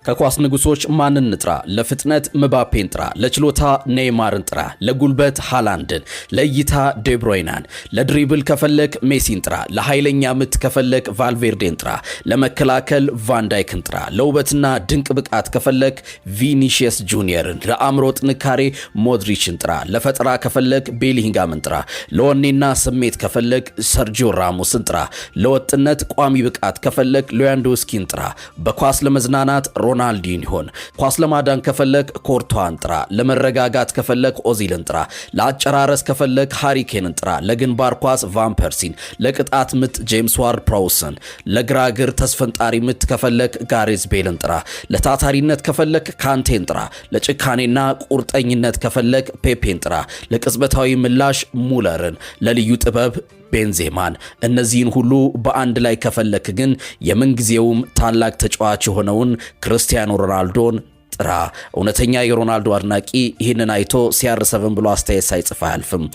ከኳስ ንጉሶች ማንን እንጥራ? ለፍጥነት ምባፔን ጥራ፣ ለችሎታ ኔይማርን ጥራ፣ ለጉልበት ሃላንድን፣ ለእይታ ዴብሮይናን፣ ለ dribble ከፈለክ ሜሲን ጥራ፣ ለኃይለኛ ምት ከፈለክ ቫልቬርዴን ጥራ፣ ለመከላከል ቫንዳይክን ጥራ፣ ለውበትና ድንቅ ብቃት ከፈለክ ቪኒሺየስ ጁኒየርን፣ ለአእምሮ ጥንካሬ ሞድሪችን ጥራ፣ ለፈጠራ ከፈለክ ቤሊንጋምን ጥራ፣ ለወኔና ስሜት ከፈለክ ሰርጂዮ ራሞስን ጥራ፣ ለወጥነት ቋሚ ብቃት ከፈለክ ሌዋንዶስኪን ጥራ፣ በኳስ ለመዝናናት ሮናልዲንሆን፣ ኳስ ለማዳን ከፈለክ ኮርቷን ጥራ፣ ለመረጋጋት ከፈለክ ኦዚልን ጥራ፣ ለአጨራረስ ከፈለክ ሃሪ ኬንን ጥራ፣ ለግንባር ኳስ ቫን ፐርሲን፣ ለቅጣት ምት ጄምስ ዋርድ ፕራውስን፣ ለግራ እግር ተስፈንጣሪ ምት ከፈለክ ጋሬዝ ቤልን ጥራ፣ ለታታሪነት ከፈለክ ካንቴን ጥራ፣ ለጭካኔና ቁርጠኝነት ከፈለክ ፔፔን ጥራ፣ ለቅጽበታዊ ምላሽ ሙለርን፣ ለልዩ ጥበብ ቤንዜማን። እነዚህን ሁሉ በአንድ ላይ ከፈለክ ግን የምንጊዜውም ታላቅ ተጫዋች የሆነውን ክርስቲያኖ ሮናልዶን ጥራ። እውነተኛ የሮናልዶ አድናቂ ይህንን አይቶ CR7 ብሎ አስተያየት ሳይጽፍ አያልፍም።